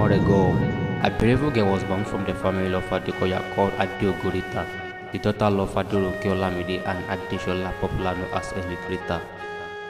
More ago. A beautiful girl was born from the family of Adekoya called Adeogo Rita, the daughter of Aderonke Olamide and Adesola, popular known as Eric Rita.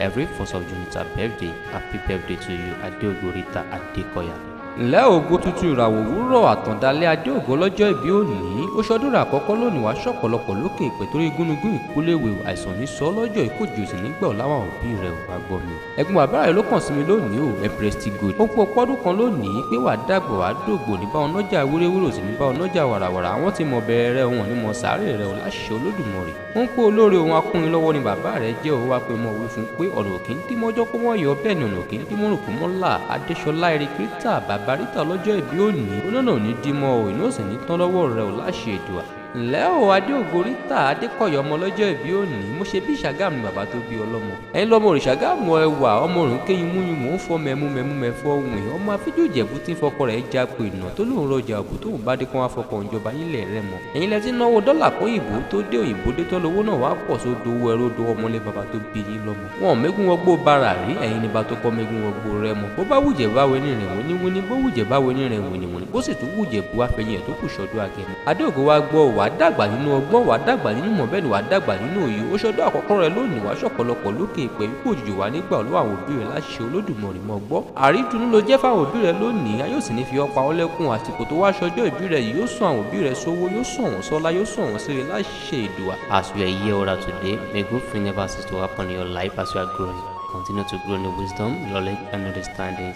Every 1st of June is her birthday. Happy birthday to you, Adeogo Rita Adekoya. Ǹlẹ́ ògo tuntun ìràwọ̀ òwúrọ̀ àtàndálẹ́ Adéògo lọ́jọ́ ìbí òní ó ṣọdún rẹ̀ àkọ́kọ́ lónìí wàá ṣọ̀pọ̀lọpọ̀ lókè ìpè torí gúnugún ìkúléwé àìsàn ní sọ lọ́jọ́ ìkójì òsì nígbà láwọn òbí rẹ̀ ò bá gbọ́ mi. Ẹ̀gbọ́n bàbá rẹ̀ ló kàn sí mi lónìí o, Empress T Gold. Ó pọ̀ pọ́dún kan lónìí pé wàá dàgbà wàá dògbò ní bá ọ̀nàjà wéréwéré òsì ní bá ọ̀nàjà wàràwàrà àwọn tí mọ̀ bẹ̀rẹ̀ rẹ̀ wọn ní mọ̀ sàárè rẹ̀ ò láṣẹ Olódùmarè. Ó ń pé olóore òun akúnrin lọ́wọ́ ni bàbá rẹ̀ jẹ́ òun wá pé mọ̀ wí fún pé ọ̀nà òkè ń dímọ́jọ́ kó mọ́ yọ bẹ́ẹ̀ ni ọ̀nà òkè ń dímọ́rùn kó mọ́ là. Adéṣọlá Eric Rita bàbá Rita lọ́jọ́ ìbí òní onáná ò ní dímọ́ ò iná sì ní tán lọ́wọ́ rẹ̀ ò láṣẹ Èdùà. Ǹlẹ́ o Adéògo Rita Adékọ̀yà ọmọ lọ́jọ́ ìbí òní mo ṣe bí Ìṣàgámù ni bàbá tó bí ọlọ́mọ. Ẹ̀yin lọ́mọ Òrìṣàgámù ẹwà ọmọ òrùn kéyìn múyìn mò ń fọ mẹ́mú mẹ́mú mẹ́fọ́ ohun ẹ̀ ọmọ afíjú Ìjẹ̀bú tí ń fọkọ rẹ̀ já pé ìnà tó lóun rọjà òbú tóun bá dé kán wá fọkàn ìjọba nílẹ̀ rẹ̀ mọ̀. Ẹ̀yin lẹ ti náwó dọ́là kó òyìnbó tó dé òyìnbó dé tán lówó náà wá pọ̀ sódò owó ẹrú odò ọmọlé bàbá tó bí yín lọ́mọ. Wọn mẹ́gún wọgbó bára rí ẹ̀yin ní bá tó kọ́ mẹ́gún wọgbó rẹ mọ̀. Bó bá wùjẹ̀ báwo ní rìn wíníwíní bó wùjẹ̀ báwo ní rìn wìnìwìnì bó sì tún wùjẹ̀ bu àfẹ̀yìn ẹ̀ tó kù sọ́dún agẹmọ. Adéògo wá gbọ́ wà á dàgbà nínú ọgbọ́n wà á dàgbà nínú mọ̀ bẹ́ẹ̀ ni wà á dàgbà nínú òye ó ṣọdún àkọ́kọ́ rẹ lónìí wà á ṣọ̀pọ̀lọpọ̀ lókè ìpẹ́ ikú òjijì wà nígbà olówó àwọn òbí rẹ láṣẹ Olódùmarè mọ́ gbọ́. Àrídùnnú ló jẹ́ fáwọn òbí rẹ lónìí a yóò sì ní fi ọ́ pa ọ́ lẹ́kùn àsìkò tó wá ṣọjọ́ ìbí rẹ yìí yóò sún àwọn òbí rẹ sówó yóò sún àwọn sọ́lá yóò sún àwọn síre láṣẹ Èdùà. As you are a year older today, may good things never cease to happen in your life as you are growing. Continue to grow in wisdom, knowledge, and understanding.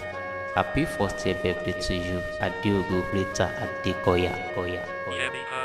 Happy first year birthday to you, Adeogo Rita Adekoya. Koya. Koya.